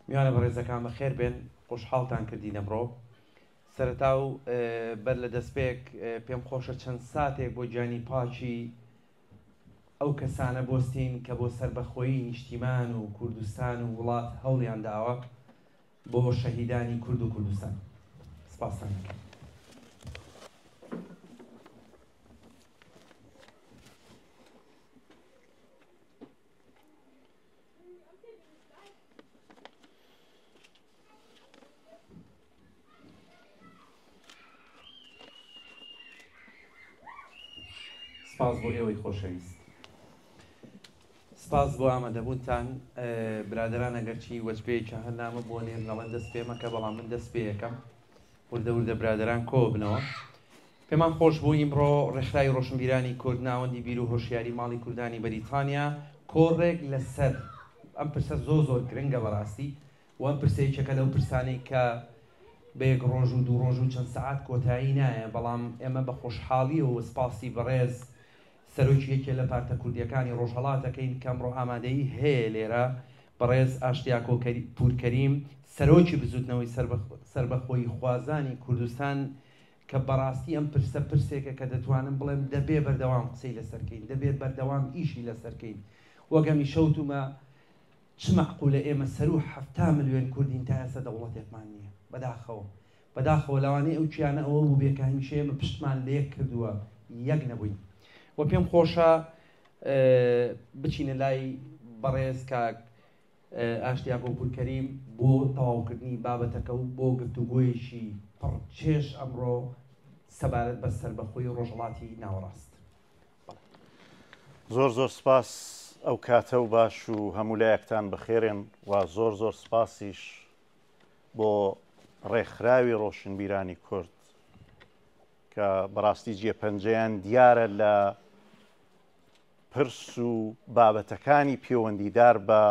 میوانە بەڕێزەکان بەخێر بێن، خۆشحاڵتان کردین ئەمڕۆ. سەرەتا و بەر لە دەستپێک پێم خۆشە چەند ساتێک بۆ گیانی پاکی ئەو کەسانە بۆستین کە بۆ سەربەخۆیی نیشتیمان و کوردستان و وڵات هەوڵیان داوە بۆ شەهیدانی کورد و کوردستان. سپاستان دەکەم. سپاس بۆ ئێوەی خۆشەویست. سپاس بۆ ئامادەبوونتان برادەران ئەگەرچی وەجبەیەکیان هەر نامە بۆ نێرن ئەڵێن دەست پێ مەکە بەڵام من دەست پێ یەکەم وردە وردە برادەران کۆ بنەوە پێمان خۆش بوو ئیمڕۆ ڕێکخراوی ڕۆشنبیرانی کورد ناوەندی بیر و هۆشیاری ماڵی کوردانی بەریتانیا کۆڕێک لەسەر ئەم پرسە زۆر زۆر گرنگە بەڕاستی و ئەم پرسە یەکێکە لەو پرسانەی کە بە یەک ڕۆژ و دوو ڕۆژ و چەند سەعات کۆتایی نایە، بەڵام ئێمە بە خۆشحاڵییەوە سپاسی بەڕێز سەرۆکی یەکێ لە پارتە کوردییەکانی ڕۆژهەڵات ئەکەین کە ئەمڕۆ ئامادەیی هەیە لێرە، بەڕێز ئاشتیاکۆ پوورکەریم، سەرۆکی بزووتنەوەی سەربەخۆییخوازانی کوردستان کە بەڕاستی ئەم پرسە پرسێکە کە دەتوانم بڵێم دەبێ بەردەوام قسەی لەسەر کەین، دەبێ بەردەوام ئیشی لەسەر کەین. وەک هەمیشە وتومە چ مەعقولە ئێمە سەروو 70 ملیۆن کوردین تا ئێستا دەوڵەتێکمان نییە؟ بەداخەوە. بەداخەوە لەوانەیە ئەو کیانە ئەوە بووبێ کە هەمیشە ئێمە پشتمان لەیەک کردووە، یەک نەبووین. وە پێم خۆشە بچینە لای بەڕێز کاک ئاشتیاکۆ پورکەریم بۆ تەواوکردنی بابەتەکە و بۆ گفتوگۆیەکی پڕ چێژ ئەمڕۆ سەبارەت بە سەربەخۆی ڕۆژهەڵاتی ناوەڕاست. زۆر زۆر سپاس ئەو کاتە و باش و هەموو لایەکتان بەخێرێن و زۆر زۆر سپاسیش بۆ ڕێکخراوی ڕۆشنبیرانی کورد کە بەڕاستی جێپەنجەیان دیارە لە پرس و بابەتەکانی پەیوەندیدار بە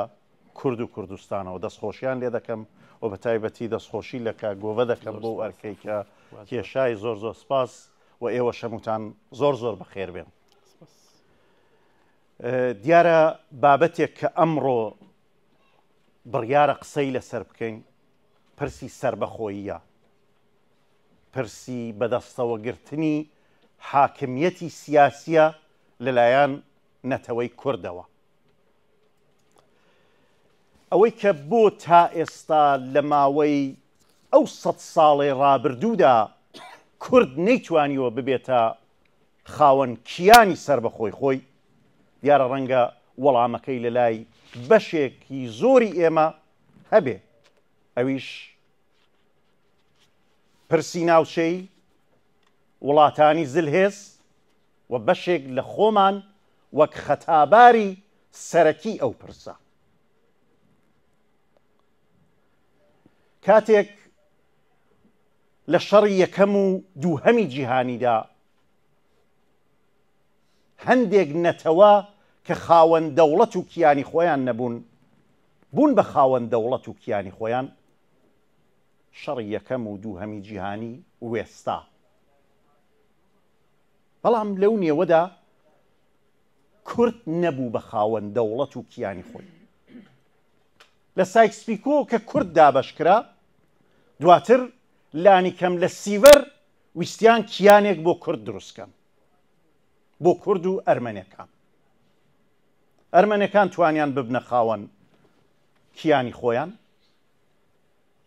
کورد و کوردستانەوە دەستخۆشیان لێ دەکەم و بە تایبەتی دەستخۆشی لە کاک گۆڤە دەکەم بۆ ئەرکەی کە کێشای زۆر زۆر سپاس و ئێوە شەموتان زۆر زۆر بەخێر بێن. دیارە بابەتێک کە ئەمڕۆ بڕیارە قسەی لەسەر بکەین پرسی سربەخۆییە پرسی بەدەستەوەگرتنی حاکمیەتی سیاسیە لەلایەن نەتەوەی کوردەوە. ئەوەی کە بۆ تا ئێستا لە ماوەی ئەو سەد ساڵەی ڕابردوودا کورد نەیتوانیوە ببێتە خاوەن کیانی سەربەخۆی خۆی، دیارە ڕەنگە وەڵامەکەی لە لای بەشێکی زۆری ئێمە هەبێ، ئەویش پرسی ناوچەیی، وڵاتانی زلهێز و بەشێک لە خۆمان وەک خەتاباری سەرەکی ئەو پرسە. کاتێک لە شەڕی یەکەم و دووهەمی جیهانیدا هەندێک نەتەوە کە خاوەن دەوڵەت و کیانی خۆیان نەبوون، بوون بە خاوەن دەوڵەت و کیانی خۆیان، شەڕی یەکەم و دووهەمی جیهانی وێستا. بەڵام لەو نێوەدا کورد نەبوو بە خاوەن دەوڵەت و کیانی خۆی. لە سایکسپیکۆ کە کورد دابەشکرا، دواتر لانیکەم لە سیڤەر ویستیان کیانێک بۆ کورد دروستکەن، بۆ کورد و ئەرمەنەکان. ئەرمەنەکان توانیان ببنە خاوەن کیانی خۆیان،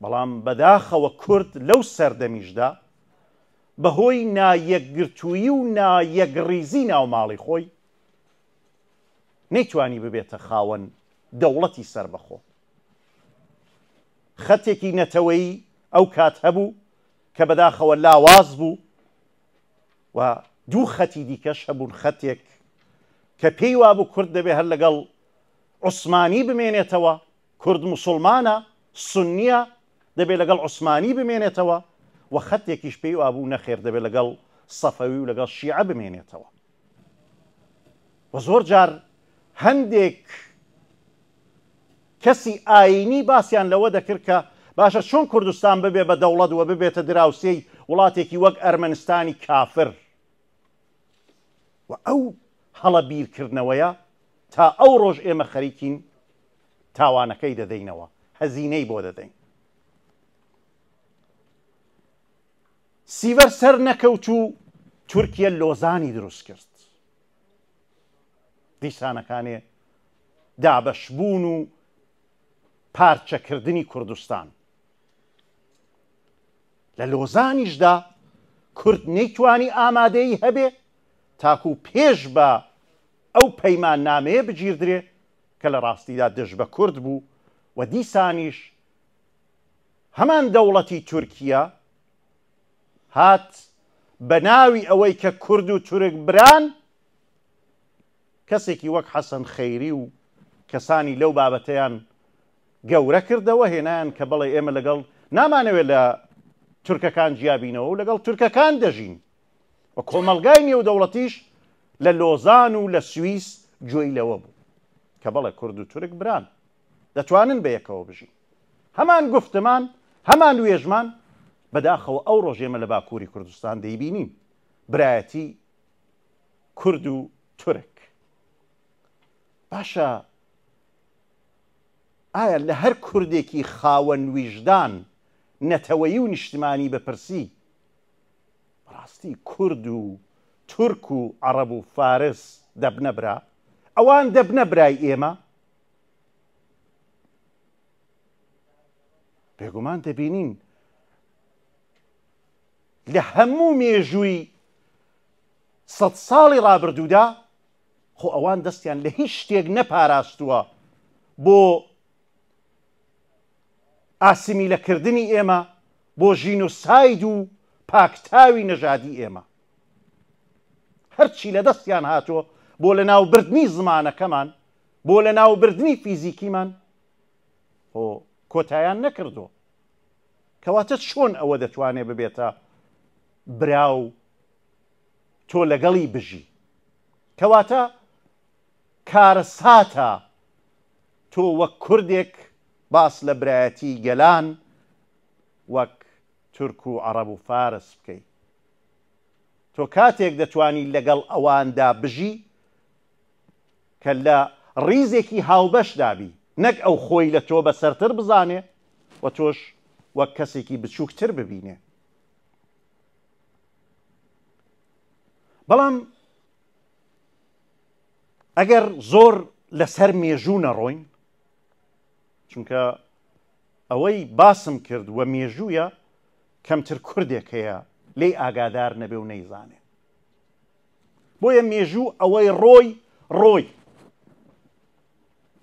بەڵام بەداخەوە کورد لەو سەردەمیشدا بەهۆی نایەکگرتوویی و نایەکڕیزی ناو ماڵی خۆی نەیتوانی ببێتە خاوەن دەوڵەتی سەربەخۆ. خەتێکی نەتەوەیی ئەو کات هەبوو کە بەداخەوە لاواز بوو و دوو خەتی دیکەش هەبوون، خەتێک کە پێی وابوو کورد دەبێ هەر لەگەڵ عوسمانی بمێنێتەوە، کورد موسڵمانە، سوننییە، دەبێ لەگەڵ عوسمانی بمێنێتەوە و خەتێکیش پێی وابوو نەخێر دەبێ لەگەڵ سەفەوی و لەگەڵ شیعە بمێنێتەوە. و زۆر جار هەندێک کەسی ئایینی باسیان لەوە دەکرد کە باشە چۆن کوردستان ببێ بە دەوڵەت و ببێتە دراوسێی وڵاتێکی وەک ئەرمەنستانی کافر و ئەو هەڵە بیرکردنەوەیە تا ئەو ڕۆژ ئێمە خەریکین تاوانەکەی دەدەینەوە. هەزینەی بۆ دەدەین. سیڤەر سەر نەکەوت و تورکیە لۆزانی دروست کرد. دیسانەکانێ دابەشبوون و پارچەکردنی کوردستان. لە لۆزانیشدا کورد نەیتوانی ئامادەیی هەبێ تاکو پێش بە ئەو پەیماننامەیە بگیردرێ کە لە ڕاستیدا دژ بە کورد بوو و دیسانیش هەمان دەوڵەتی تورکیە هات بە ناوی ئەوەی کە کورد و تورک بران، کەسێکی وەک حەسەن خەیری و کەسانی لەو بابەتەیان گەورە کردەوە، هێنایان کە بەڵێ ئێمە لەگەڵ نامانەوێت لە تورکەکان جیابینەوە و لەگەڵ تورکەکان دەژین و کۆمەڵگای نێودەوڵەتیش لە لۆزان و لە سوئیس گوێی لەوە بوو کە بەڵێ کورد و تورک بران دەتوانن بە یەکەوە بژین. هەمان گوفتمان، هەمان وێژمان، بەداخەوە ئەو ڕۆژ ئێمە لە باکووری کوردستان دەیبینین، برایەتی کورد و تورک. باشە ئایا لە هەر کوردێکی خاوەن ویژدان، نەتەوەیی و نیشتمانی بپرسی، بەڕاستی کورد و تورک و عەڕەب و فارس دەبنە برا؟ ئەوان دەبنە برای ئێمە؟ بێگومان دەبینین لە هەموو مێژووی سەد ساڵی ڕابردوودا خۆ ئەوان دەستیان لە هیچ شتێک نەپاراستووە بۆ ئاسیمیلەکردنی ئێمە بۆ ژینۆساید و پاکتاوی نەژادی ئێمە هەرچی لە دەستیان هاتووە بۆ لە ناوبردنی زمانەکەمان بۆ لە ناوبردنی فیزیکیمان خۆ کۆتایان نەکردووە کەواتە چۆن ئەوە دەتوانێت ببێتە برا و تۆ لەگەڵی بژی کەواتە کارەساتە تۆ وەک کوردێک باس لە برایەتی گەلان وەک تورک و عەڕەب و فارس بکەی. تۆ کاتێک دەتوانی لەگەڵ ئەواندا بژی کە لە ڕیزێکی هاوبەشدا بی، نەک ئەو خۆی لە تۆ بەسەرتر بزانێ و تۆش وەک کەسێکی بچووکتر ببینێ. بەڵام ئەگەر زۆر لەسەر مێژوو نەڕۆین، چونکە ئەوەی باسم کرد و مێژوویە کەمتر کوردێک هەیە لێی ئاگادار نەبێ و نەیزانێ. بۆیە مێژوو ئەوەی ڕۆی ڕۆی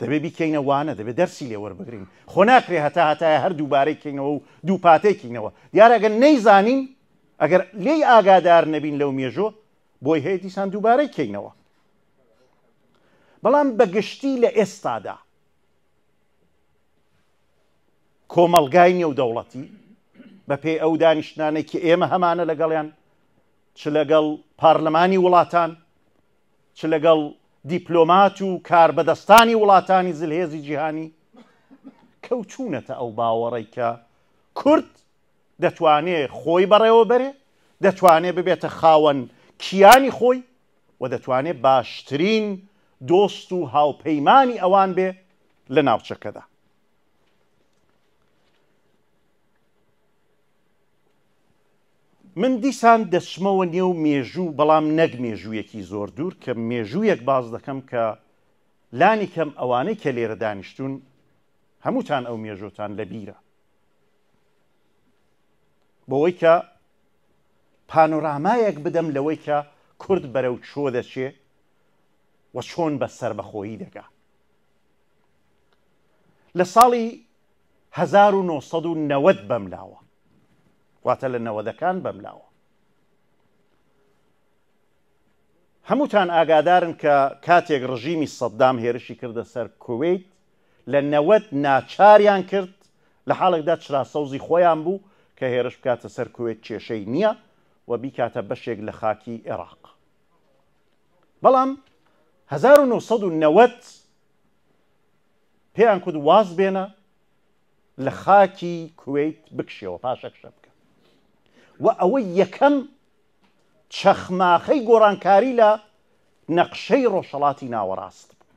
دەبێ بیکەینە وانە، دەبێ دەرسی لێ وەربگرین. خۆ ناکرێ هەتا هەتایە هەر دووبارەی کەینەوە و دووپاتەی کەینەوە. دیارە ئەگەر نەیزانین، ئەگەر لێی ئاگادار نەبین لەو مێژوو، بۆی هەیە دیسان دووبارەی کەینەوە. بەڵام بە گشتی لە ئێستادا کۆمەڵگای نێودەوڵەتی بەپێی ئەو دانیشتنانەی کە ئێمە هەمانە لەگەڵیان، چ لەگەڵ پارلەمانی وڵاتان، چ لەگەڵ دیپلۆمات و کاربەدەستانی وڵاتانی زلهێزی جیهانی، کەوتوونەتە ئەو باوەڕەی کە کورد دەتوانێ خۆی بەڕێوە بەرێ، دەتوانێ ببێتە خاوەن کیانی خۆی و دەتوانێ باشترین دۆست و هاوپەیمانی ئەوان بێ لە ناوچەکەدا. من دیسان دەچمەوە نێو مێژوو، بەڵام نەک مێژوویەکی زۆر دوور، کە مێژوویەک باس دەکەم کە لانی کەم ئەوانەی کە لێرە دانیشتوون هەمووتان ئەو مێژووتان لەبیرە. بۆوەی کە پانۆرامایەک بدەم لەوەی کە کورد بەرەو چۆ دەچێ و چۆن بە سەربەخۆیی دەگا. لە ساڵی 1990 بەملاوە، واتە لە نەوەدەکان بەملاوە، هەمووتان ئاگادارن کە کاتێک ڕژیمی سەددام هێرشی کردە سەر کوەیت لە 90 ناچاریان کرد لە حاڵێکدا چرا سەوزی خۆیان بوو کە هێرش بکاتە سەر کوێت کێشەی نییە و بیکاتە بەشێک لە خاکی عێراق. بەڵام 1990 پێیان کوت واز بێنە لە خاکی کوەیت بکشێوە، پاشەکشە بکە. و ئەوە یەکەم چەخماخەی گۆڕانکاری لە نەقشەی ڕۆژهەڵاتی ناوەڕاست بوو.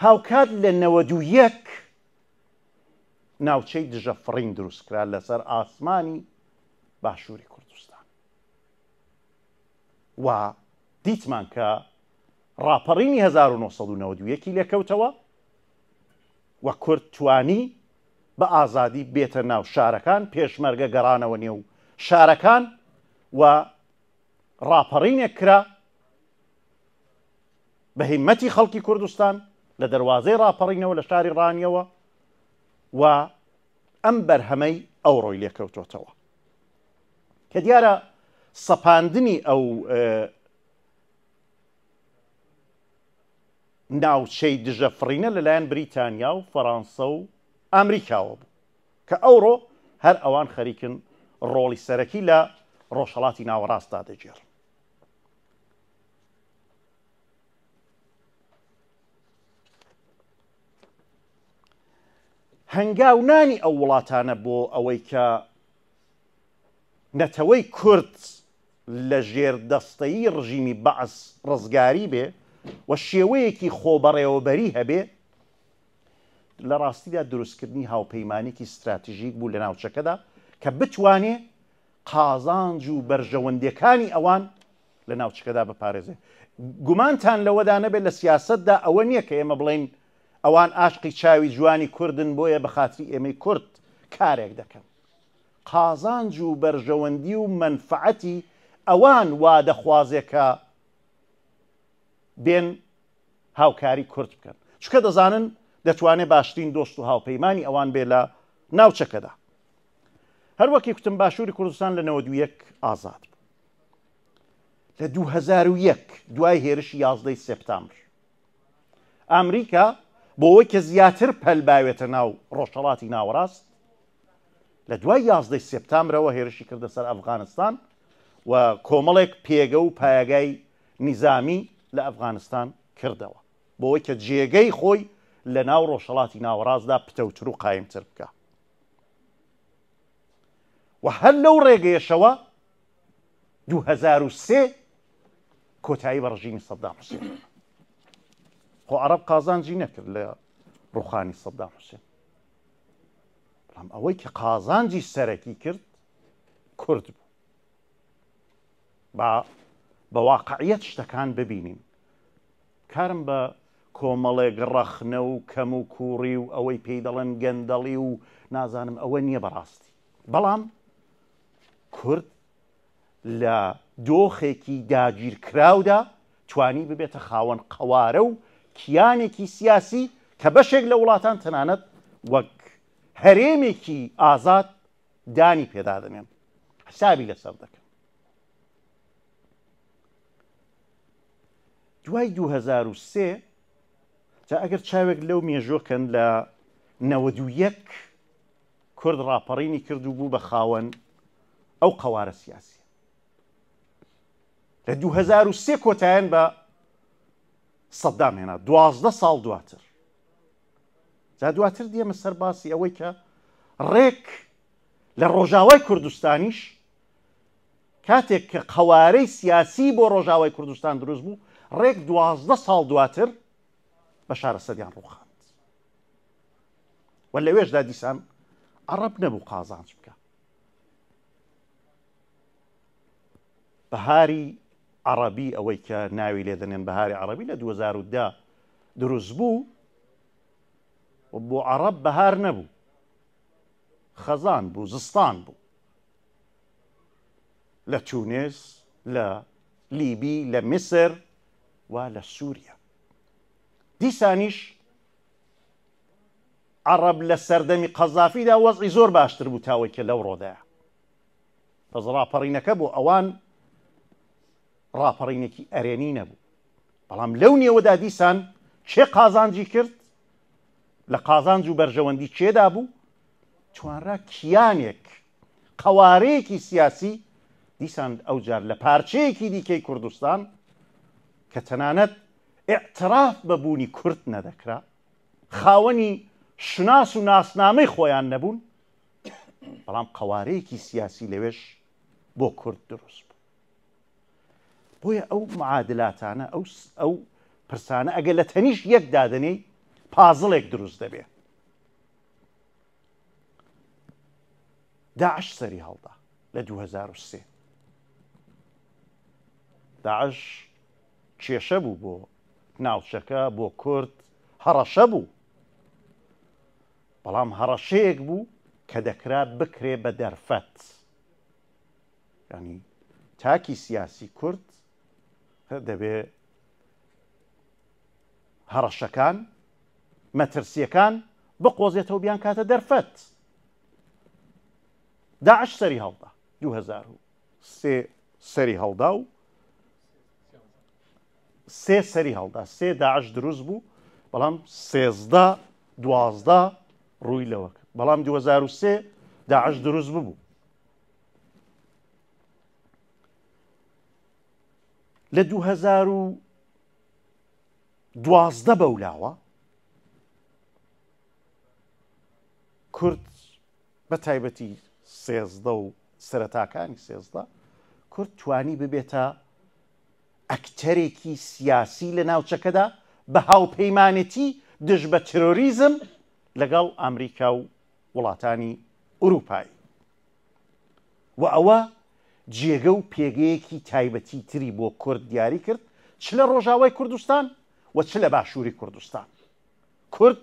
هاوکات لە 91 ناوچەی دژە فڕین دروستکرا لەسەر ئاسمانی باشووری کوردستان و دیتمان کە ڕاپەڕینی 1991 ی لێکەوتەوە و کورد توانی بە ئازادی بێتە ناو شارەکان، پێشمەرگە گەڕانەوە نێو شارەکان و ڕاپەڕینێک کرا بە هیمەتی خەڵکی کوردستان لە دەروازەی ڕاپەڕینەوە لە شاری ڕانیەوە و ئەم بەرهەمەی ئەوڕۆی لێکەوتۆتەوە کە دیارە سەپاندنی ئەو ناوچەی دژە فڕینە لەلایەن بریتانیا و فەرانسە و ئامریکاوە بوو کە ئەوڕۆ هەر ئەوان خەریکن ڕۆڵی سەرەکی لە ڕۆژهەڵاتی ناوەڕاستدا دەگێڕن. هەنگاونانی ئەو وڵاتانە بۆ ئەوەی کە نەتەوەی کورد لە ژێردەستەیی ڕژیمی بەعس ڕزگاری بێ و شێوەیەکی خۆبەڕێوەبەری هەبێ، لە ڕاستیدا دروستکردنی هاوپەیمانێکی ستراتژیک بوو لە ناوچەکەدا کە بتوانێ قازانج و بەرژەوەندیەکانی ئەوان لە ناوچەکەدا بپارێزێ. گومانتان لەوەدا نەبێت لە سیاسەتدا ئەوە نییە کە ئێمە بڵێین ئەوان ئاشقی چاوی جوانی کوردن بۆیە بە خاتری ئێمەی کورد کارێک دەکەن. قازانج و بەرژەوەندی و مەنفەعەتی ئەوان وا دەخوازێ کە بێن هاوکاری کورد بکەن چونکە دەزانن دەتوانێ باشترین دۆست و هاوپەیمانی ئەوان بێ لە ناوچەکەدا. هەروەکی کوتم باشووری کوردستان لە 91 ئازاد بوو. لە 2001 دوای هێرشی 11 سپتامبر ئەمریکا بۆ ئەوەی کە زیاتر پەل باوێتە ناو ڕۆژهەڵاتی ناوەڕاست لە دوای یازدەی سێپتامبرەوە هێرشی کردە سەر ئەفغانستان و کۆمەڵێک پێگە و پایەگای نیزامی لە ئەفغانستان کردەوە بۆ ئەوەی کە جێگەی خۆی لە ناو ڕۆژهەڵاتی ناوەڕاستدا پتەوتر و قایمتر بکا و هەر لەو ڕێگەیەشەوە 2003 کۆتایی بە ڕژیمی سەدام حوسێن خۆ عەرەب قازانجی نەکرد لە ڕوخانی سەدام حوسێن بەڵام ئەوەی کە قازانجی سەرەکی کرد کورد بوو با بە واقعیت شتەکان ببینین کارم بە کۆمەڵێک ڕەخنە و کەم و کوڕی و ئەوەی پێی دەڵێن گەندەڵی و نازانم ئەوە نییە بەڕاستی بەڵام کورد لە دۆخێکی داگیرکراودا توانی ببێتە خاوەن قەوارە و کیانێکی سیاسی کە بەشێک لە وڵاتان تەنانەت وەک هەرێمێکی ئازاد دانی پێدا دەنێن، حسابی لەسەر دەکەن. دوای 2003 جا ئەگەر چاوێک لەو مێژوە کەن لە 91 کورد ڕاپەڕینی کرد و بوو بە خاوەن ئەو قەوارە سیاسیە. لە 2003 کۆتایان بە سەدام هێنا 12 ساڵ دواتر. جا دواتر دێمە سەر باسی ئەوەی کە ڕێک لە ڕۆژاوای کوردستانیش کاتێک کە قەوارەی سیاسی بۆ ڕۆژاوای کوردستان دروست بوو ڕێک 12 ساڵ دواتر بە شارەسەریان ڕووخاند. و لەوێشدا دیسان عەڕەب نەبوو قازانج بکە. بەهاری عەڕەبی ئەوەی کە ناوی لێ دەنێن بەهاری عەڕەبی لە 2010 دروست بوو و بۆ عەڕەب بەهار نەبوو خەزان بوو زستان بوو لە تونس لە لیبی لە میسر و لە سووریا دیسانیش عەڕەب لە سەردەمی قەزافیدا وەزعی زۆر باشتر بوو تاوەی کە لەو ڕۆدایە. بەس ڕاپەڕینەکە بۆ ئەوان ڕاپەڕینێکی ئەرێنی نەبوو. بەڵام لەو نێوەدا دیسان کێ قازانجی کرد؟ لە قازانج و بەرژەوەندی کێدا بوو؟ توانرا کیانێک، قەوارەیەکی سیاسی دیسان ئەوجار لە پارچەیەکی دیکەی کوردستان کە تەنانەت ئیعتراف بە بوونی کورد نەدەکرا، خاوەنی شوناس و ناسنامەی خۆیان نەبوون، بەڵام قەوارەیەکی سیاسی لەوێش بۆ کورد دروست بوو. بۆیە ئەو معادلاتانە، ئەو پرسانە ئەگەر لە تەنیشت یەک دادەنێی، پازڵێک دروست دەبێ. داعش سەری هەڵدا لە 2003. داعش کێشە بوو بۆ ناوچەکە، بۆ کورد هەڕەشە بوو، بەڵام هەڕەشەیەک بوو کە دەکرا بکرێ بە دەرفەت. ینی تاکی سیاسی کورد دەبێ هەڕەشەکان، مەترسیەکان بقۆزێتەوە بیان کاتە دەرفەت. داعش سەری هەڵدا 2003 سەری هەڵدا و سێ سەری هەڵدا سێ داعش دروست بوو بەڵام سێزدە دوازدە ڕووی لەوە کرد بەڵام 2003 داعش دروست ببوو. لە 2012 بەولاوە کورد بە تایبەتی سێزدە و سەرەتاکانی سێزدە کورد توانی ببێتە ئەکتەرێکی سیاسی لە ناوچەکەدا بە هاوپەیمانێتی دژ بە ترۆریزم لەگەڵ ئەمریکا و وڵاتانی ئوروپایی و ئەوە جێگە و پێگەیەکی تایبەتی تری بۆ کورد دیاری کرد چ لە ڕۆژاوای کوردستان و چ لە باشووری کوردستان. کورد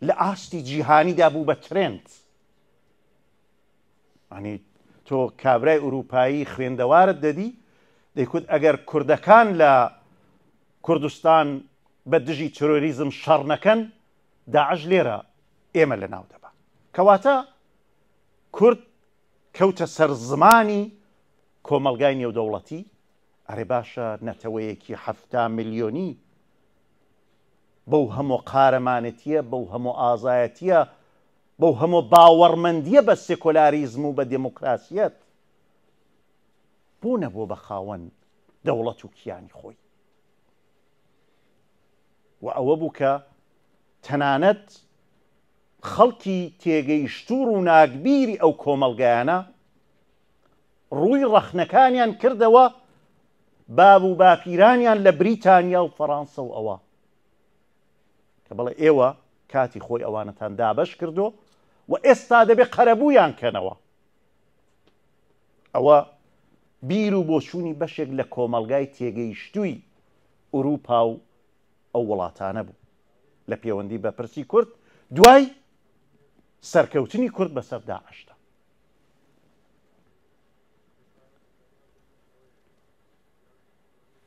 لە ئاستی جیهانیدا بوو بە ترێند. ینی تۆ کابرای ئوروپایی خوێندەوارت دەدی دەیکوت ئەگەر کوردەکان لە کوردستان بە دژی ترۆریزم شەڕ نەکەن داعش لێرە ئێمە لە ناو دەبا. کەواتە کورد کەوتە سەر زمانی کۆمەڵگای نێودەوڵەتی، ئەرێ باشە نەتەوەیەکی 70 ملیۆنی بەو هەمۆ قارەمانێتیە، بەو هەمۆ ئازایەتیە، بەو هەمۆ باوەڕمەندیە بە سێکۆلاریزم و بە دێمۆکراسیەت، بۆ نەبووە بە خاوەن دەوڵەت و کیانی خۆی؟ و ئەوە بوو کە تەنانەت خەڵکی تێگەیشتوو ڕووناکبیری ئەو کۆمەڵگایانە ڕووی ڕەخنەکانیان کردەوە باب و باپیرانیان لە بریتانیا و فەڕانسە و ئەوە کە بەڵێ ئێوە کاتی خۆی ئەوانەتان دابەش کردو و ئێستا دەبێ قەرەبوویان کەنەوە. ئەوە بیر و بۆچوونی بەشێک لە کۆمەڵگای تێگەیشتووی ئورووپا و ئەو وڵاتانە بوو لە پێوەندی بە پرسی کورد دوای سەرکەوتنی کورد بەسەر داعشدا.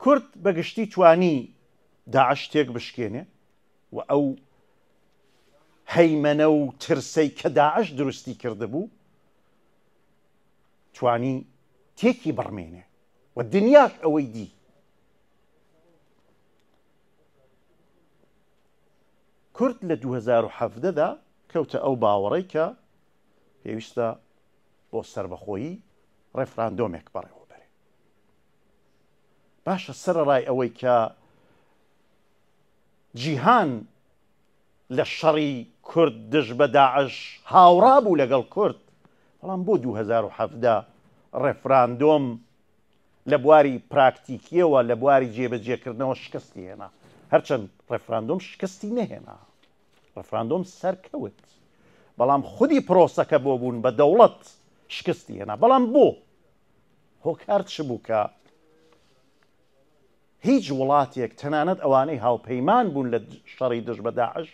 کورد بە گشتی توانی داعش تێک بشکێنێ و ئەو هەیمەنە و ترسەی کە داعش دروستی کردبوو توانی تێکی بڕمێنێ و دنیاش ئەوەی دی. کورد لە 2017 دا کەوتە ئەو باوەڕەی کە پێویستە بۆ سەربەخۆیی ڕێفراندۆمێک بەڕێوە بەرێ. باشە سەرەڕای ئەوەی کە جیهان لە شەڕی کورد دژ بە داعش هاوڕا بوو لەگەڵ کورد، بەڵام بۆ 2017 ڕێفراندۆم لە بواری پراکتیکییەوە، لە بواری جێبەجێکردنەوە شکستی هێنا. هەرچەند ڕێفراندۆم شکستی نەهێنا، ڕێفراندۆم سەرکەوت، بەڵام خودی پرۆسەکە بۆ بوون بە دەوڵەت شکستی هێنا. بەڵام بۆ؟ هۆکار چ بوو کە هیچ وڵاتێک، تەنانەت ئەوانەی هاوپەیمان بوون لە شەڕی دژ بە داعش،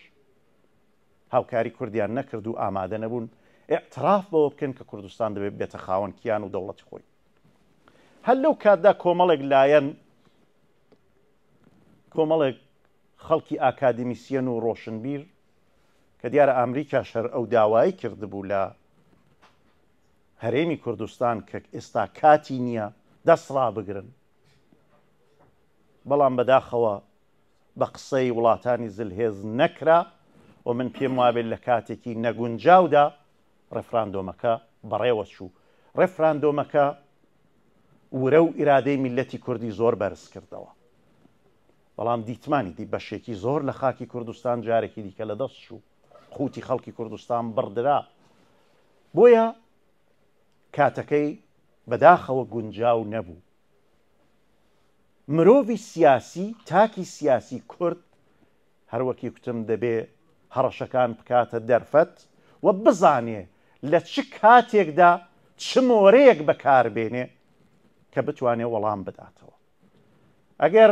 هاوکاری کوردیان نەکرد و ئامادە نەبوون ئیعتراف بەوە بکەن کە کوردستان دەبێت ببێتە خاوەن کیان و دەوڵەتی خۆی؟ هەر لەو کاتدا کۆمەڵێک لایەن، کۆمەڵێک خەڵکی ئاکادمیسیەن و ڕۆشنبیر کە دیارە ئامریکاش هەر ئەو داوای کردبوو لە هەرێمی کوردستان کە ئێستا کاتی نییە دەست ڕابگرن، بەڵام بەداخەوە بە قسەی وڵاتانی زلهێز نەکرا و من پێم وابێت لە کاتێکی نەگونجاودا ڕێفراندۆمەکە بەڕێوە چوو. ڕێفراندۆمەکە ورە و ئیرادەی میللەتی کوردی زۆر بەرز کردەوە. بەڵام دیتمانی دی بەشێکی زۆر لە خاکی کوردستان جارێکی دیکە لە دەست چوو. قوتی خەڵکی کوردستان بڕدرا. بۆیە کاتەکەی بەداخەوە گونجاو نەبوو. مرۆڤی سیاسی، تاکی سیاسی کورد. هەروەکی کوتم دەبێ هەڕەشەکان بکاتە دەرفەت و بزانێ لە چ کاتێکدا چ مۆرەیەک بەکار بێنێ کە بتوانێ وەڵام بداتەوە. ئەگەر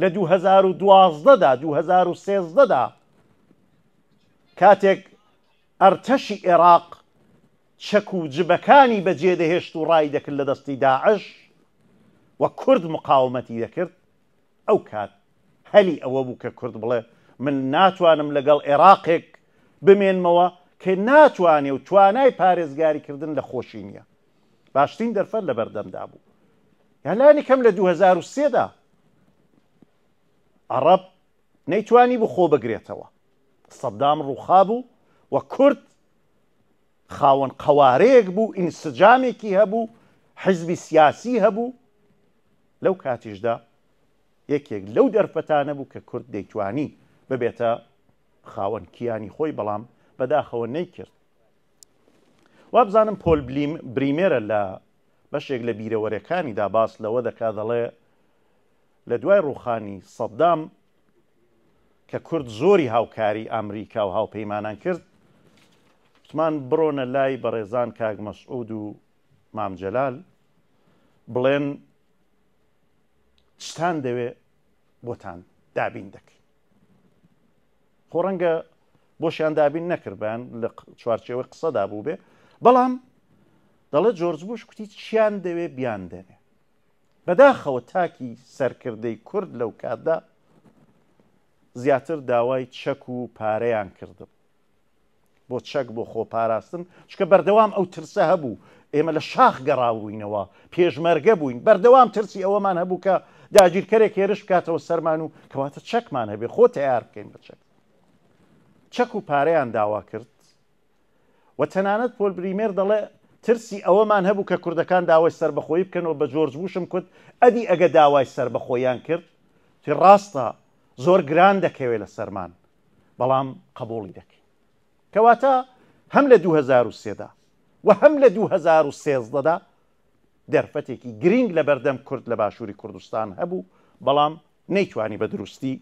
لە 2012 دا 2013 دا کاتێک ئەرتەشی ئێراق چەک و جبەکانی بەجێ دەهێشت و ڕای دەکرد لە دەستی داعش و کورد مقاومەتی دەکرد، ئەو کات هەلی ئەوە بوو کە کورد بڵێ من ناتوانم لەگەڵ ئێراقێک بمێنمەوە کە ناتوانێ و توانای پارێزگاریکردن لە خۆشی نییە. باشترین دەرفەت لە بەردەمدا بوو. یان لانی کەم لە 2003 دا عەڕەب نەیتوانی بوو خۆ بگرێتەوە. سەدام ڕووخابوو و کورد خاوەن قەوارەیەک بوو، ئینسجامێکی هەبوو، حیزبی سیاسی هەبوو. لەو کاتیشدا یەکێک لەو دەرفەتانە بوو کە کورد دەیتوانی ببێتە خاوەن کیانی خۆی، بەڵام بەداخەوە نەیکرد. وابزانم پۆل بریمێرە لە بەشێک لە بیرەوەرەکانیدا باس لەوە دەکا، دەڵێ لە دوای ڕووخانی سەدام کە کورد زۆری هاوکاری ئامریکا و هاوپەیمانان کرد، وتمان بڕۆنە لای بەڕێزان کاک مەسعود و مام جەلال بڵێن چتان دەوێ بۆتان دابین دەکەین. خۆ ڕەنگە بۆشیان دابین نەکردبان لە چوارچێوەی قسەدا بوو بێ، بەڵام دەڵێ جۆرج بوش کوتی چیان دەوێ بیان دەنێ. بەداخەوە تاکی سەرکردەی کورد لەو کاتدا زیاتر داوای چەک و پارەیان کردبوو بۆ چەک بۆ خۆپاراستن، چونکە بەردەوام ئەو ترسە هەبوو، ئێمە لە شاخ گەڕابووینەوە، پێشمەرگە بووین، بەردەوام ترسی ئەوەمان هەبوو کە داگیرکەرێک هێرش بکاتەوە سەرمان و کەواتە چەکمان هەبێ خۆ تەیار بکەین بە چەک. چەک و پارەیان داوا کرد و تەنانەت پۆل بریمێر دەڵێ ترسی ئەوەمان هەبوو کە کوردەکان داوای سەربەخۆیی بکەن و بە جۆرج بوشم کوت ئەدی ئەگە داوای سەربەخۆیان کرد تی ڕاستە زۆر گران دەکەوێت لە سەرمان بەڵام قبوڵی دەکەین. کەواتە هەم لە 2003 دا و هەم لە 2013 دا دەرفەتێکی گرینگ لە بەردەم کورد لە باشووری کوردستان هەبوو، بەڵام نەیتوانی بە دروستی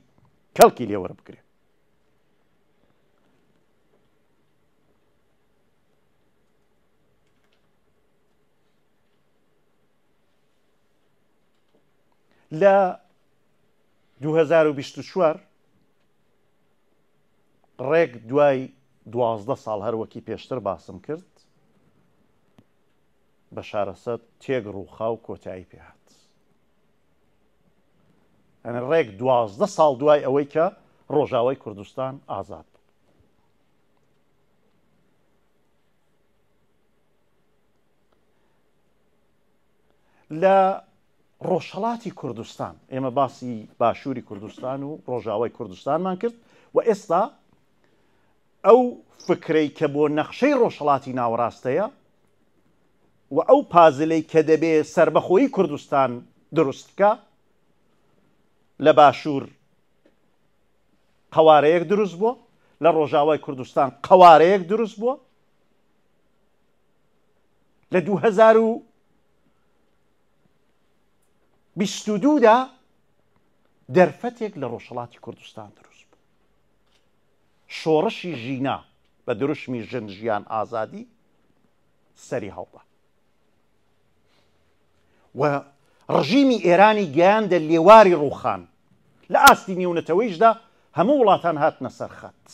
کەڵکی لێ وەربگرێت. لە 2024 ڕێک دوای 12 ساڵ هەروەکی پێشتر باسم کرد بەشار ئەسەد تێک ڕووخا و کۆتایی پێهات. یعنی ڕێک 12 ساڵ دوای ئەوەی کە ڕۆژاوای کوردستان ئازاد بوو. لە ڕۆژهەڵاتی کوردستان ئێمە باسی باشووری کوردستان و ڕۆژاوای کوردستانمان کرد و ئێستا ئەو فکرەی کە بۆ نەخشەی ڕۆژهەڵاتی ناوەڕاستەیە و ئەو پازلەی کە دەبێ سربەخۆیی کوردستان دروست بکە لە باشوور قەوارەیەک دروست بووە، لە ڕۆژاوای کوردستان قەوارەیەک دروست بووە. لە 2022 دا دەرفەتێک لە ڕۆژهەڵاتی کوردستان دروست بوو. شۆڕشی ژینا بە دروشمی ژن ژیان ئازادی سەری هەڵدا و ڕژیمی ئێرانی گەیاندە لێواری ڕووخان. لە ئاستی نێونەتەوەیشدا هەموو وڵاتان هاتنە سەر خەت.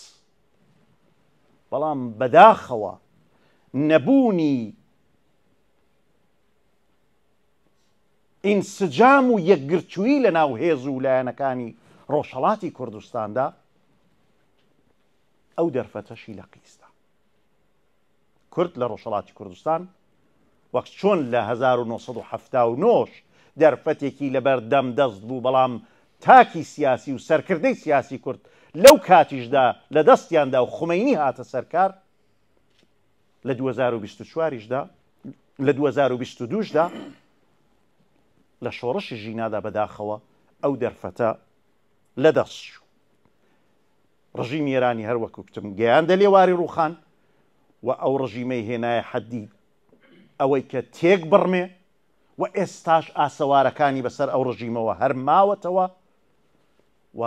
بەڵام بەداخەوە نەبوونی ئینسجام و یەکگرتوویی لە ناو هێز و لایەنەکانی ڕۆژهەڵاتی کوردستاندا ئەو دەرفەتەشی لە قیسدا. کورد لە ڕۆژهەڵاتی کوردستان وەک چۆن لە 1970 دەرفەتێکی لەبەر دەم دەست بوو بەڵام تاکی سیاسی و سەرکردەی سیاسی کورد لەو کاتیشدا لە دەستیاندا و خومەینی هاتە سەرکار لە 2024دا لە 2022دا لە شۆڕشی ژینادا بەداخەوە ئەو دەرفەتە لە دەست چوو. ڕژیمی ئێرانی هەر وەک کوتم گەیاندە لێواری ڕووخان و ئەو ڕژیمەی هێنایە حەدی ئەوەی کە تێک بڕمێ و ئێستاش ئاسەوارەکانی بەسەر ئەو ڕژیمەوە هەر ماوەتەوە و.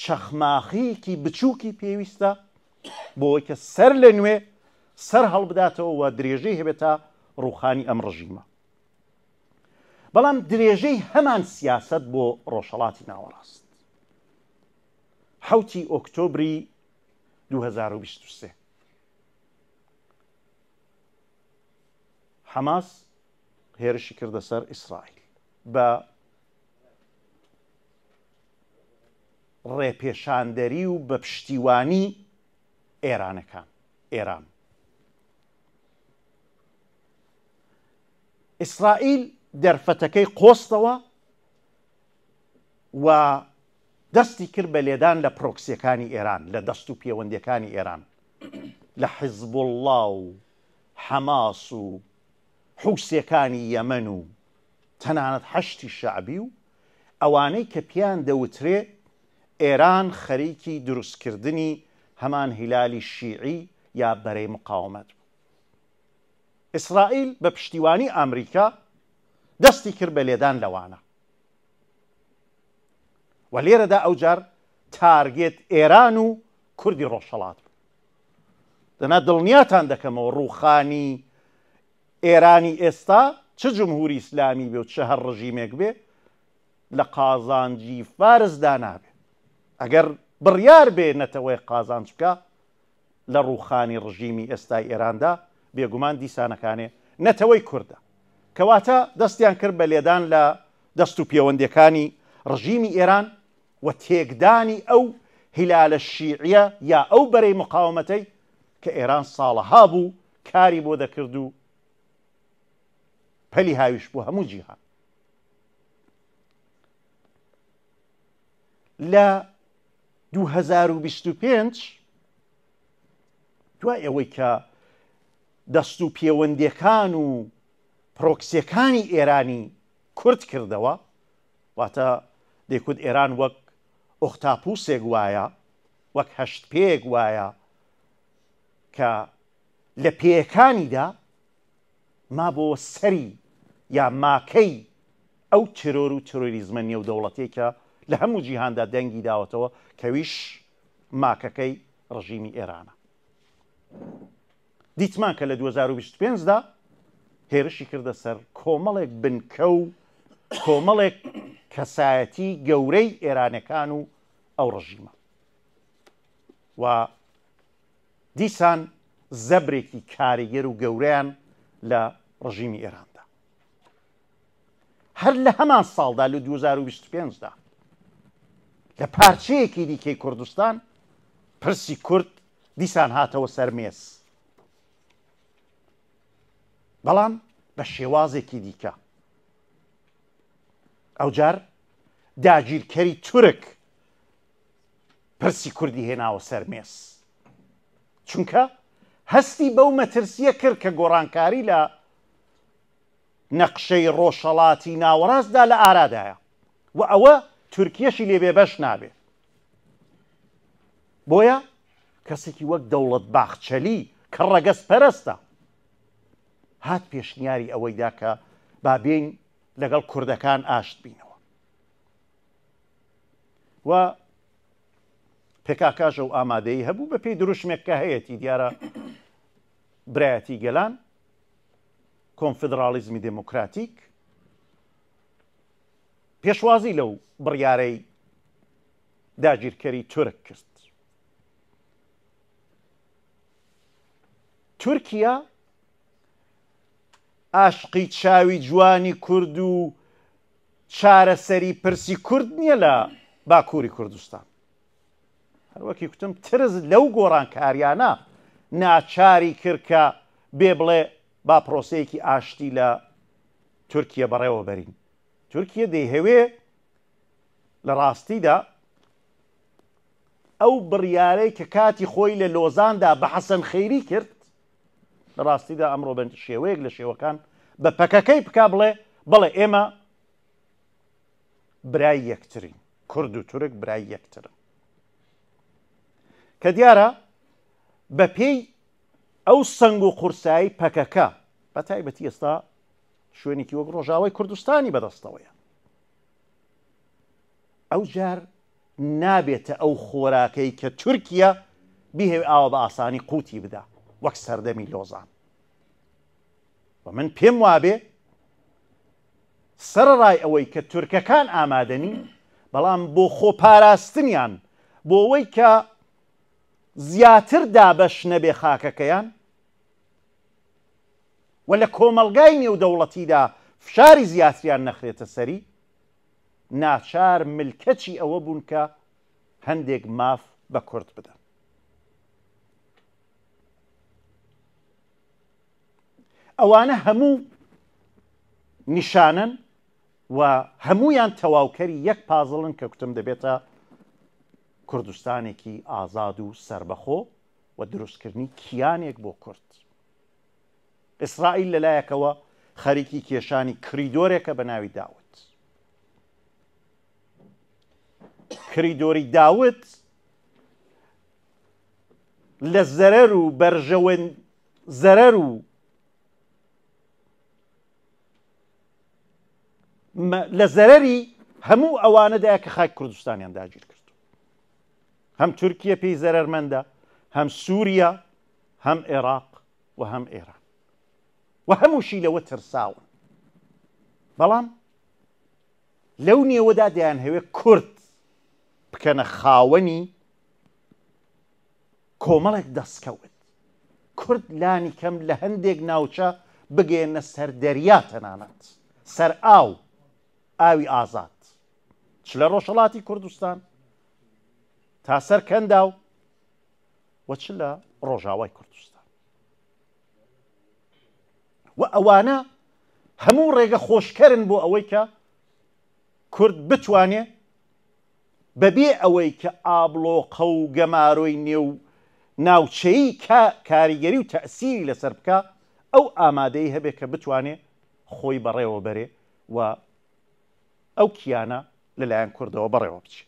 چەخماخەیەکی بچووکی پێویستە بۆ ئەوەی کە سەر لە نوێ سەر هەڵبداتەوە و درێژەی هەبێت تا ڕووخانی ئەم ڕژیمە. بەڵام درێژەی هەمان سیاسەت بۆ ڕۆژهەڵاتی ناوەڕاست. حەوتی ئۆکتۆبری 2023 حەماس هێرشی کردە سەر ئیسرائیل بە ڕێپێشاندەری و بە پشتیوانی ئێرانەکان ئێران ئیسرائیل دەرفەتەکەی قۆستەوە و دەستی کرد بە لێدان لە پرۆکسیەکانی ئێران لە دەست و پێوەندەکانی ئێران لە حیزبوڵڵا و حەماس و حوسیەکانی یەمەن و تەنانەت حەشدی شەعبی و ئەوانەی کە پێیان دەوترێ ئێران خەریکی دروستکردنی هەمان هیلالی شیعی یا بەرەی مقاومەت بوو. ئیسرائیل بە پشتیوانی ئامریکا دەستی کرد بە لێدان لەوانە و لێرەدا ئەوجار تارگێت ئێران و کوردی ڕۆژهەڵات بوو. دەنا دڵنیاتان دەکەمەوە ڕووخانی ئێرانی ئێستا چ جمهوری ئیسلامی بێ و چ هەر ڕژیمێک بێ لە قازانجی فارسدا نابێ. ئەگەر بڕیار بێ نەتەوەیەک قازانج بکا لە ڕووخانی ڕژیمی ئێستای ئێراندا بێگومان دیسانەکانێ نەتەوەی کوردە. کەواتە دەستیان کرد بە لێدان لە دەست و پێوەندەکانی ڕژیمی ئێران و تێکدانی ئەو هیلالە شیعیە یا ئەو بەرەی مقاومەتەی کە ئێران ساڵەها بوو کاری بۆ دەکرد و پەلی هاویشت بۆ هەموو جیهان. لە 2025 دوای ئەوەی کە دەست و پێوەندەکان و پرۆکسیەکانی ئێرانی کورد کردەوە، واتە دەیکوت ئێران وەک ئۆختاپوسێک وایە، وەک هەشت پێیەک وایە کە لە پێیەکانیدا مابۆوە سەری یا ماکەی ئەو ترۆر و ترۆریزمە نێودەوڵەتیەی کە لە هەموو جیهاندا دەنگی داوەتەوە کەویش ماکەکەی ڕژیمی ئێرانە. دیتمان کە لە 2025 دا هێرشی کردە سەر کۆمەڵێک بنکە و کۆمەڵێک کەسایەتی گەورەی ئێرانەکان و ئەو ڕژیمە و دیسان زەبرێکی کاریگەر و گەورەیان لە ڕژیمی ئێراندا. هەر لە هەمان ساڵدا لە 2025 دا لە پارچەیەکی دیکەی کوردستان پرسی کورد دیسان هاتەوە سەر مێز، بەڵام بە شێوازێکی دیکە. ئەوجار داگیرکەری تورک پرسی کوردی هێناوە سەر مێز، چونکە هەستی بەو مەترسیە کرد کە گۆڕانکاری لە نەقشەی ڕۆژهەڵاتی ناوەڕاستدا لە ئارادایە و ئەوە تورکیەشی لێ بێبەش نابێ. بۆیە کەسێکی وەک دەوڵەت باخچەلی کە ڕەگەز پەرستە هات پێشنیاری ئەوەی دا کە با بێین لەگەڵ کوردەکان ئاشت بینەوە و پێکاکاش ئەو ئامادەی هەبوو بە پێی دروشمێک کە هەیەتی دیارە برایەتی گەلان کۆنفدراڵیزمی دێموکراتیک پێشوازی لەو بڕیارەی داگیرکەری تورک کرد. تورکیا ئاشقی چاوی جوانی کورد و چارەسەری پرسی کورد نییە لە باکووری کوردستان. هەروەکی کوتم ترس لەو گۆڕانکاریانە ناچاری کرد کە بێ بڵێ با پرۆسەیەکی ئاشتی لە تورکیە بەڕێوە بەرین. تورکیە دەیهەوێ لە ڕاستیدا ئەو بڕیارەی کە کاتی خۆی لە لۆزاندا بە حەسەن خەیری کرد لە ڕاستیدا ئەمڕۆ بە شێوەیەک لە شێوەکان بە پەکەکەی بکا بڵێ بەڵێ ئێمە برای یەکترین کورد و تورک برای یەکترن کە دیارە بە پێی ئەو سەنگ و قورسایی پەکەکە بە تایبەتی ئێستا شوێنێکی وەک ڕۆژاوای کوردستانی بەدەستەوەیە ئەو جار نابێتە ئەو خۆراکەی کە تورکیە بیهەوێ ئاوا بە ئاسانی قوتی بدا وەک سەردەمی لۆزان. و من پێم وابێ سەرەڕای ئەوەی کە تورکەکان ئامادە نین، بەڵام بۆ خۆپاراستنیان، بۆ ئەوەی کە زیاتر دابەش نەبێ خاکەکەیان و لە کۆمەڵگای نێودەوڵەتیدا فشاری زیاتریان نەخرێتە سەری، ناچار ملکەچی ئەوە بوون کە هەندێک ماف بە کورد بدەن. ئەوانە هەموو نیشانەن و هەموویان تەواوکەری یەک پازڵن کە کوتم دەبێتە کوردستانێکی ئازاد و سەربەخۆ و دروستکردنی کیانێک بۆ کورد. ئیسرائیل لەلایەکەوە خەریکی کێشانی کریدۆرێکە بە ناوی داود. کریدۆری داود لە زەرەر و بەرژەوەند زەرەر و لە زەرەری هەموو ئەوانەدایە کە خاک کوردستانیان داگیر کرد. هەم تورکیە پێی زەرەرمەندە، هەم سووریا، هەم عێراق و هەم ئێران و هەمووشی لەوە ترساون. بەڵام لەو نێوەدا دەیانهەوێت کورد بکەنە خاوەنی کۆمەڵێک دەستکەوت، کورد لانی کەم لە هەندێک ناوچە بگەیەننە سەر دەریا تەنانەت سەر ئاو، ئاوی ئازاد چ لە ڕۆژهەڵاتی کوردستان تا سەر کەنداو و چ لە ڕۆژاوای کوردستان و ئەوانە هەموو ڕێگە خۆشکەرن بۆ ئەوەی کە کورد بتوانێ بەبێ ئەوەی کە ئابڵۆقە و گەمارۆی نێو ناوچەیی کە کاریگەری و تەئسیری لەسەر بکا، ئەو ئامادەیی هەبێ کە بتوانێ خۆی بەڕێوە بەرێ و ئەو کیانە لە لایەن کوردەوە بەڕێوە بچێ.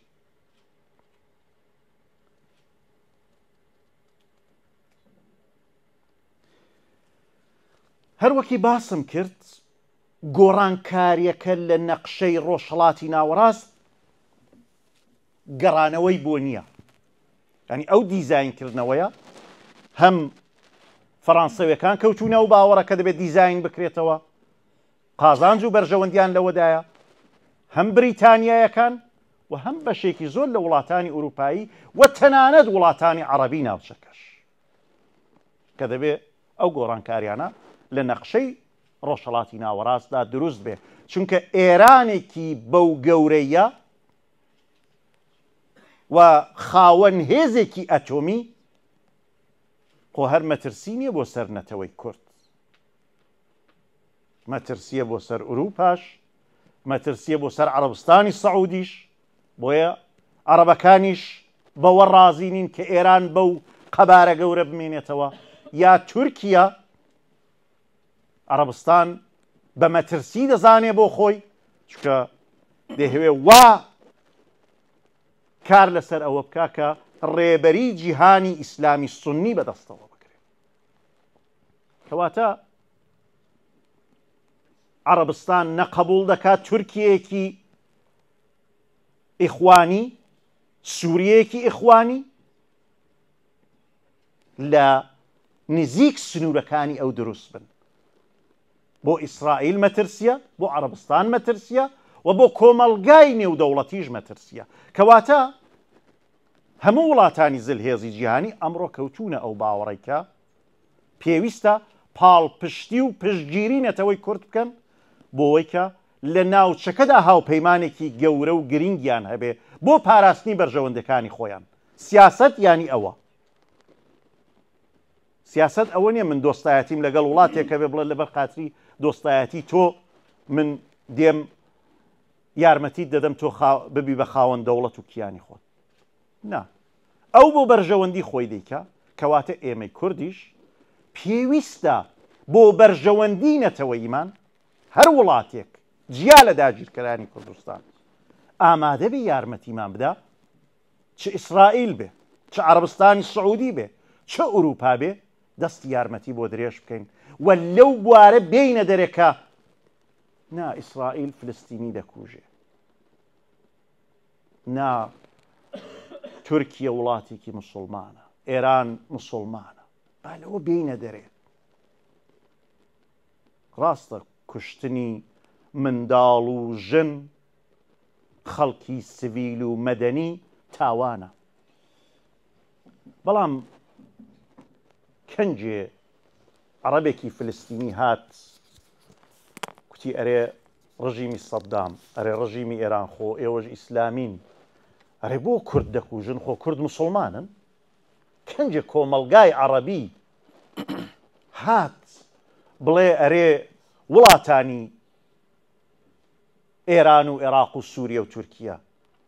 هەروەکی باسم کرد، گۆڕانکارییەکە لە نەقشەی ڕۆژهەڵاتی ناوەڕاست گەڕانەوەی بۆ نییە. یانی ئەو دیزاینکردنەوەیە هەم فەڕانسەویەکان کەوتوونە ئەو باوەڕە کە دەبێت دیزاین بکرێتەوە، قازانج و بەرژەوەندیان لەوەدایە، هەم بریتانیایەکان و هەم بەشێکی زۆر لە وڵاتانی ئورووپایی و تەنانەت وڵاتانی عەڕەبی ناوچەکەش کە دەبێت ئەو گۆڕانکاریانە لە نەقشەی ڕۆژهەڵاتی ناوەڕاستدا دروست بێ، چونکە ئێرانێکی بەو گەورەیە و خاوەن هێزێکی ئەتۆمی خۆ هەر مەترسی نییە بۆ سەر نەتەوەی کورد، مەترسیە بۆ سەر ئوروپاش، مەترسیە بۆ سەر عەرەبستانی سعودیش، بۆیە عەرەبەکانیش بەوە ڕازی نین کە ئێران بەو قەبارە گەورە بمێنێتەوە یا تورکیا. عەڕەبستان بە مەترسی دەزانێ بۆ خۆی، چونکە دەیهەوێ وا کار لەسەر ئەوە بکا کە ڕێبەری جیهانی ئیسلامی سوننی بەدەستەوە بگرێ. کەواتە عەڕەبستان نە قەبووڵ دەکات تورکیەیەکی ئیخوانی، سووریەیەکی ئیخوانی لە نزیک سنوورەکانی ئەو دروست بن. بۆ ئیسرائیل مەترسییە، بۆ عەرەبستان مەترسییە و بۆ کۆمەڵگای نێودەوڵەتیش مەترسییە. کەواتە هەموو وڵاتانی زلهێزی جیهانی ئەمڕۆ کەوتوونە ئەو باوەڕەی کە پێویستە پاڵپشتی و پشتگیری نەتەوەی کورد بکەن بۆوەی کە لە ناوچەکەدا هاوپەیمانێکی گەورە و گرینگیان هەبێ بۆ پاراستنی بەرژەوەندەکانی خۆیان. سیاسەت یانی ئەوە. سیاسەت ئەوە نیە من دۆستایەتیم لەگەڵ وڵاتێک هەبێ بڵێ لەبەر خاتری دۆستایەتی تۆ من دێم یارمەتیت دەدەم تۆ ببی بە خاوەن دەوڵەت و کیانی خۆت. نا، ئەو بۆ بەرژەوەندی خۆی دەیکا، کەواتە ئێمەی کوردیش پێویستە بۆ بەرژەوەندی نەتەوەییمان هەر وڵاتێک جیا لە داگیرکەرانی کوردستان ئامادە بێ یارمەتیمان بدا، چ ئیسرائیل بێ، چ عەرەبستانی سعودی بێ، چ ئورووپا بێ، دەستی یارمەتی بۆ درێژ بکەین و لەو بوارە بێینە دەرێ کە نا ئیسرائیل فلستینی دەکوژێ، نا. تورکیە وڵاتێکی مسوڵمانە، ئێران مسوڵمانە، با لەوە بێینە دەرێ. ڕاستە کوشتنی منداڵ و ژن، خەڵکی سڤیل و مەدەنی تاوانە، بەڵام کەنجێ عەڕەبێکی فلستینی هات کوتی ئەرێ ڕژیمی سەدام، ئەرێ ڕژیمی ئێران خۆ ئێوەش ئیسلامین، ئەرێ بۆ کورد دەکوژن خۆ کورد مسوڵمانن؟ کەنجێ کۆمەڵگای عەڕەبی هات بڵێ ئەرێ وڵاتانی ئێران و ئێراق و سووریە و تورکیا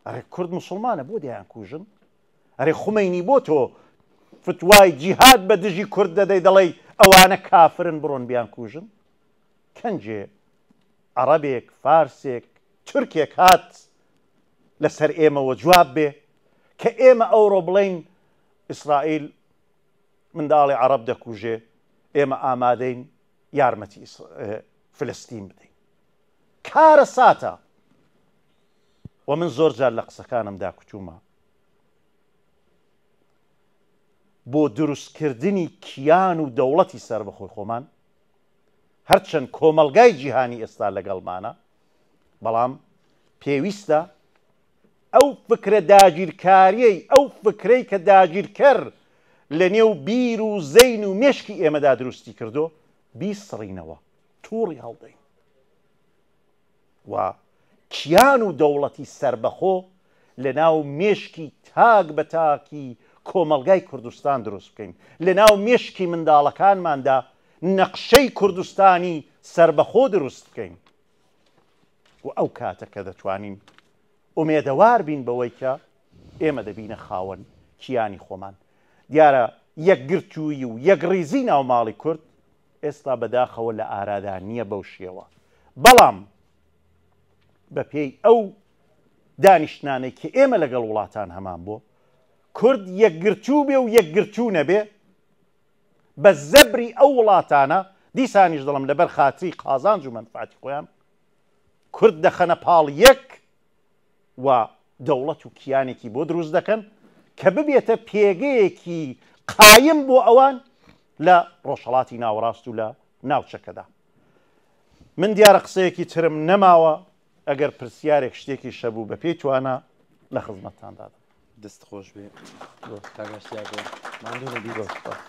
ئەرێ کورد مسوڵمانە بۆ دەیان کوژن؟ ئەرێ خومەینی بۆ تۆ فتوای جیهاد بە دژی کورد دەدەی دەڵێی ئەوانە کافرن بڕۆن بیان کوژن؟ کەنجێ عەڕەبێک فارسێک تورکێک هات لەسەر ئێمەوە جواب بێ کە ئێمە ئەوڕۆ بڵێین ئیسرائیل منداڵی عەڕەب دەکوژێ ئێمە ئامادەین یارمەتی فلستین بدەین کارەساتە و من زۆر جار لە قسەکانمدا کوتومە بۆ دروستکردنی کیان و دەوڵەتی سەربەخۆی خۆمان هەرچەند کۆمەڵگای جیهانی ئێستا لەگەڵمانە بەڵام پێویستە ئەو فکرە داگیرکاریەی ئەو فکرەی کە داگیرکەر لە نێو بیر و زەین و مێشکی ئێمەدا دروستی کردو بیسڕینەوە توڕی هەڵدەین و کیان و دەوڵەتی سەربەخۆ لە ناو مێشکی تاک بە تاکی کۆمەڵگای کوردستان دروست بکەین، لە ناو مێشکی منداڵەکانماندا نەقشەی کوردستانی سەربەخۆ دروست بکەین و ئەو کاتە کە دەتوانین ئومێدەوار بین بەوەی کە ئێمە دەبینە خاوەن کیانی خۆمان. دیارە یەکگرتوویی و یەکڕیزی ناو ماڵی کورد ئێستا بەداخەوە لە ئارادا نییە بەو شێوە، بەڵام بەپێی ئەو دانیشتنانەی کە ئێمە لەگەڵ وڵاتان هەمان بۆ کورد یەکگرتوو بێ و یەکگرتوو نەبێ بە زەبری ئەو وڵاتانە دیسانیش دەڵم لەبەر خاتری قازانج و مەنفعەتی خۆیان کورد دەخەنە پاڵ یەک و دەوڵەت و کیانێکی بۆ دروست دەکەن کە ببێتە پێگەیەکی قایم بۆ ئەوان لە ڕۆژهەڵاتی ناوەڕاست و لە ناوچەکەدا. من دیارە قسەیەکی ترم نەماوە، ئەگەر پرسیارێک شتێکیش هەبوو بە پێی توانا لە خزمەتتاندا دەبم. دەست خۆش بێ کاک ئاشتیاکۆ، ماندوو نەبیت. زۆر سوپاس.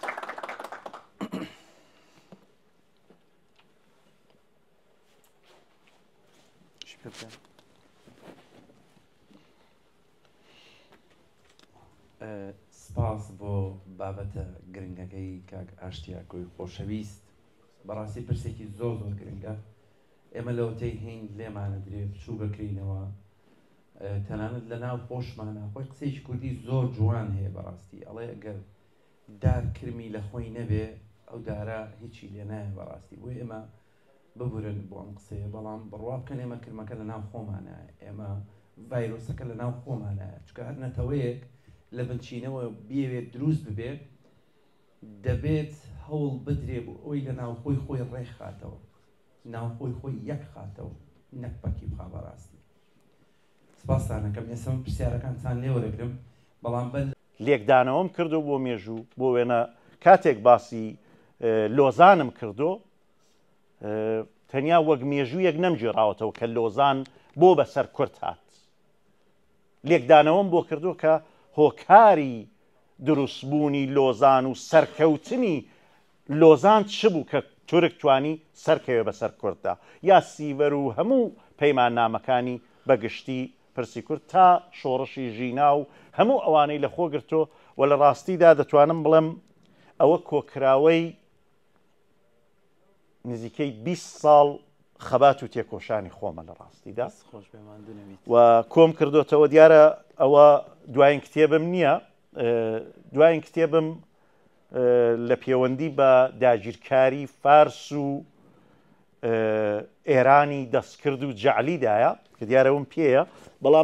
سپاس بۆ بابەتە گرنگەکەی کاک ئاشتیاکۆی خۆشەویست. بەڕاستی پرسێکی زۆر زۆر گرنگە. ئێمە لەوەتەی هەین لێمانە درێ بچوو بکرینەوە تەنانەت لە ناو خۆشمانە خۆی قسەیەکی کوردی زۆر جوان هەیە بەڕاستی ئەڵێ ئەگەر دار کرمی لە خۆی نەبێ ئەو دارە هیچی لێ نایە بەڕاستی بۆ ئێمە ببورن بۆ ئەم قسەیە بەڵام بڕوا بکەن ئێمە کرمەکە لە ناو خۆمانە ئێمە ڤایرۆسەکە لە ناو خۆمانە چکە هەر نەتەوەیەک لە بنچینەوە بیەوێت دروست ببێت دەبێت هەوڵ بدرێ بۆ ئەوی لە ناوخۆی خۆی ڕێکخاتەوە ناوخۆی خۆی یەک خاتەوە نەک پەکی بخا بەڕاستی سپاستانەکەم ئێستا من پرسیارەکانتان لێوەرەگرم بەڵام بەر لێکدانەوەم کردو بۆ مێژوو بۆ وێنە کاتێک باسی لۆزانم کردو تەنیا وەک مێژوویەک نەمگێڕاوەتەوە کە لۆزان بۆ بەسەر کورد هات لێکدانەوەم بۆ کردو کە هۆکاری دروستبوونی لۆزان و سەرکەوتنی لۆزان چ بوو کە تورک توانی سەرکەوێ بەسەر کورددا یا سیڤەر و هەموو پەیماننامەکانی بە گشتی پرسی کورد تا شۆڕشی ژینا و هەموو ئەوانەی لە خۆ گرتۆ و لە ڕاستیدا دەتوانم بڵێم ئەوە کۆکراوەی نزیکەی 20 ساڵ خەبات و تێکۆشانی خۆمە لە ڕاستیدا و کۆم کردوتەوە دیارە ئەوە دوایین کتێبم نییە دوایین کتێبم لە پەیوەندی بە داگیرکاری فارس و ئێرانی دەستکرد و جەعلیدایە کە دیارەوم پێیە بەڵام.